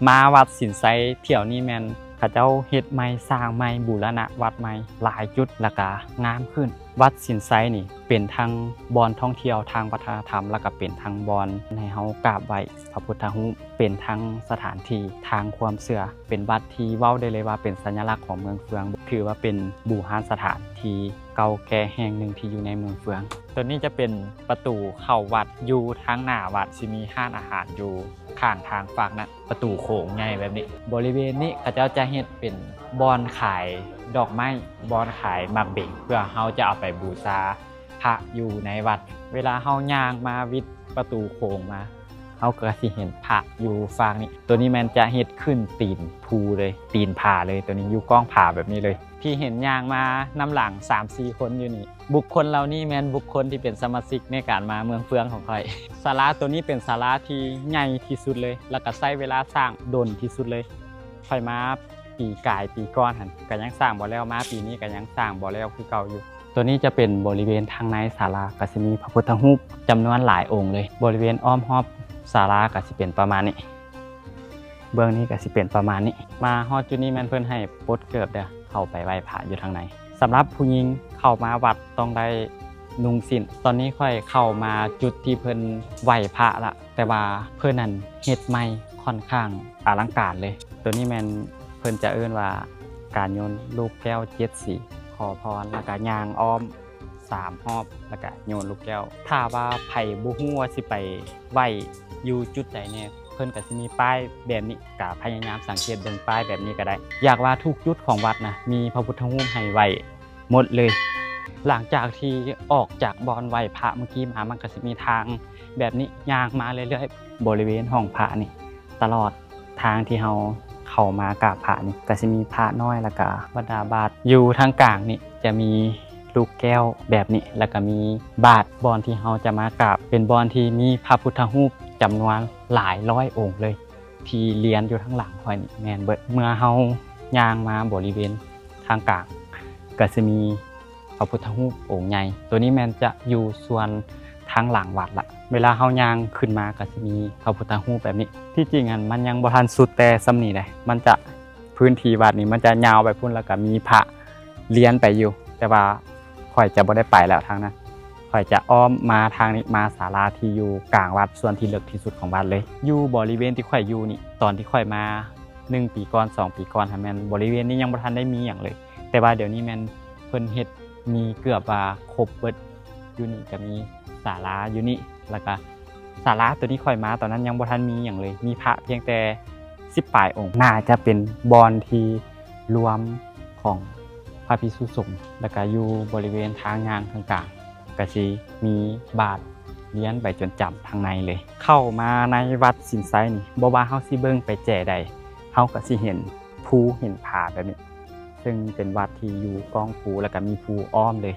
ມາວັດສິນໄຊຖ້ຽວນີ້ແມ່ນເຂົາເຈົ້າເຮັດໃໝ່ ສ້າງໃໝ່ ບູລະນະວັດໃໝ່ຫຼາຍຈຸດ ແລ້ວກະງາມຂຶ້ນ. ວັດສິນໄຊນີ້ເປັນທັງບ່ອນທ່ອງທ່ຽວທາງວັດທະນະທຳ ແລ້ວກະເປັນທັງບ່ອນໃຫ້ເຮົາກາບໄຫວ້ພະພຸດທະຮູບ, ເປັນທັງສະຖານທີ່ທາງຄວາມເຊື່ອ, ເປັນວັດທີ່ເວົ້າໄດ້ເລີຍວ່າເປັນສັນຍະລັກຂອງເມືອງເຟືອງ, ຖືວ່າເປັນບູຮານສະຖານທີ່ເກົ່າແກ່ແຫ່ງໜຶ່ງທີ່ຢູ່ໃນເມືອງເຟືອງ. ໂຕນີ້ຈະເປັນປະຕູເຂົ້າວັດ, ຢູ່ທາງໜ້າວັດຊິມີຮ້ານອາຫານຢູ່ຂ້າງທາງຟາກນັ້ນ. ປະຕູໂຂງໃຫຍ່ແບບນີ້. ບໍລິເວນນີ້ເຂົາເຈົ້າຈະເຮັດເປັນບ່ອນຂາຍດອກໄມ້, ບ່ອນຂາຍໝາກເບັງ ເພື່ອເຮົາຈະເອົາໄປບູຊາພະຢູ່ໃນວັດ. ເວລາເຮົາຍ່າງມາວິດປະຕູໂຂງມາ, ເຮົາກໍຊິເຫັນພະຢູ່ຟາກນີ້. ໂຕນີ້ແມ່ນຈະເຮັດຂຶ້ນຕີນພູເລີຍ, ຕີນຜາເລີຍ, ໂຕນີ້ຢູ່ກ້ອງຜາແບບນີ້ເລີຍ. ທີ່ເຫັນຍ່າງມານຳຫຼັງສາມສີ່ຄົນຢູ່ນີ້, ບຸກຄົນເຫຼົ່ານີ້ແມ່ນບຸກຄົນທີ່ເປັນສະມາຊິກໃນການມາເມືອງເຟືອງຂອງຂ້ອຍ. ສາລາໂຕນີ້ເປັນສາລາທີ່ໃຫຍ່ທີ່ສຸດເລີຍ ແລ້ວກໍໃຊ້ເວລາສ້າງດົນທີ່ສຸດເລີຍ. ຂ້ອຍມາປີກາຍປີກ່ອນຫັ້ນກໍຍັງສ້າງບໍ່ແລ້ວ, ມາປີນີ້ກໍຍັງສ້າງບໍ່ແລ້ວຄືເກົ່າຢູ່. ໂຕນີ້ຈະເປັນບໍລິເວນທາງໃນສາລາ, ກໍຊິມີພະພຸດທະຮູບຈຳນວນຫຼາຍອົງເລີຍ. ບໍລິເວນອ້ອມຮອບສາລາກໍຊິເປັນປະມານນີ້. ເບື້ອງນີ້ກໍຊິເປັນປະມານນີ້. ມາຮອດຈຸດນີ້ແມ່ນເພິ່ນໃຫ້ປົດເກີບເດີ້, ເຂົ້າໄປໄຫວ້ພະຢູ່ທາງໃນ. ສຳລັບຜູ້ຍິງເຂົ້າມາວັດຕ້ອງໄດ້ນຸ່ງສິ້ນ. ຕອນນີ້ຂ້ອຍເຂົ້າມາຈຸດທີ່ເພິ່ນໄຫວ້ພະລະ, ແຕ່ວ່າເພິ່ນນັ້ນເຮັດໃໝ່ ຂ້ອນຂ້າງອະລັງການເລີຍ. ໂຕນີ້ແມ່ນເພິ່ນຈະເອີ້ນວ່າການໂຍນລູກແກ້ວເຈັດສີ, ຂໍພອນ ແລ້ວກະຍ່າງອ້ອມ ສາມຮອບ ແລ້ວກະໂຍນລູກແກ້ວ. ຖ້າວ່າໃຜບໍ່ຮູ້ວ່າຊິໄປໄຫວ້ຢູ່ຈຸດໃດແດ່, ເພິ່ນກະຊິມີປ້າຍແບບນີ້, ກະພະຍາຍາມສັງເກດເບິ່ງປ້າຍແບບນີ້ກະໄດ້. ຢາກວ່າທຸກຈຸດຂອງວັດນະ ມີພະພຸດທະຮູບໃຫ້ໄຫວ້ໝົດເລີຍ. ຫຼັງຈາກທີ່ອອກຈາກບ່ອນໄຫວ້ພະມື້ກີ້ມາ, ມັນກະຊິມີທາງແບບນີ້ຍ່າງມາເລື້ອຍໆ ບໍລິເວນຫ້ອງພະນີ້ ຕະຫຼອດທາງທີ່ເຮົາເຂົ້າມາກາບພະນີ້ ກະຊິມີພະນ້ອຍ ແລ້ວກະບັນດາບາດ. ຢູ່ທາງກາງນີ້ຈະມີລູກແກ້ວແບບນີ້ ແລ້ວກະມີບາດບ່ອນທີ່ເຮົາຈະມາກາບ, ເປັນບ່ອນທີ່ມີພະພຸດທະຮູບຈຳນວນຫຼາຍຮ້ອຍອົງເລີຍ ທີ່ລຽນຢູ່ທາງຫຼັງຂ້ອຍນີ້ແມ່ນເບິດ. ເມື່ອເຮົາຍ່າງມາບໍລິເວນ ທາງກາງກໍຊິມີພະພຸດທະຮູບອົງໃຫຍ່. ໂຕນີ້ແມ່ນຈະຢູ່ສ່ວນທາງຫຼັງວັດລະ. ເວລາເຮົາຍ່າງຂຶ້ນມາກໍຊິມີພະພຸດທະຮູບແບບນີ້. ທີ່ຈິງຫັ້ນມັນຍັງບໍ່ທັນສຸດແຕ່ສ່ຳນີ້ເດ້. ມັນຈະ ພື້ນທີ່ວັດນີ້ມັນຈະຍາວໄປພຸ້ນ ແລ້ວກໍມີພະລຽນໄປຢູ່. ແຕ່ວ່າຂ້ອຍຈະບໍ່ໄດ້ໄປແລ້ວທາງນັ້ນ. ຂ້ອຍຈະອ້ອມມາທາງນີ້ ມາສາລາທີ່ຢູ່ກາງວັດ ສ່ວນທີ່ເລິກທີ່ສຸດຂອງວັດເລີຍ. ຢູ່ບໍລິເວນທີ່ຂ້ອຍຢູ່ນີ້ ຕອນທີ່ຂ້ອຍມາ ໜຶ່ງປີກ່ອນ ສອງປີກ່ອນຫັ້ນ ແມ່ນບໍລິເວນນີ້ຍັງບໍ່ທັນໄດ້ມີຫຍັງເລີຍ, ແຕ່ວ່າດຽວນີ້ແມ່ນເພິ່ນເຮັດມີເກືອບວ່າຄົບເບິດ. ຢູ່ນີ້ກໍມີສາລາຢູ່ນີ້ ແລ້ວກະສາລາໂຕນີ້ຂ້ອຍມາຕອນນັ້ນຍັງບໍ່ທັນມີຫຍັງເລີຍ, ມີພະພຽງແຕ່ສິບປາຍອົງ. ໜ້າຈະເປັນບ່ອນທີ່ລວມຂອງພະພິກສຸສົງ, ແລ້ວກະຢູ່ບໍລິເວນທາງຍ່າງກາງໆ ກະຊິມີບາດລຽນໄປຈົນຈຳທາງໃນເລີຍ. ເຂົ້າມາໃນວັດສິນໄຊນີ້ ບໍ່ວ່າເຮົາຊິເບິ່ງໄປແຈໃດ ເຮົາກໍຊິເຫັນພູເຫັນຜາແບບນີ້, ເຊິ່ງເປັນວັດທີ່ຢູ່ກ້ອງພູ ແລ້ວກໍມີພູອ້ອມເລີຍ.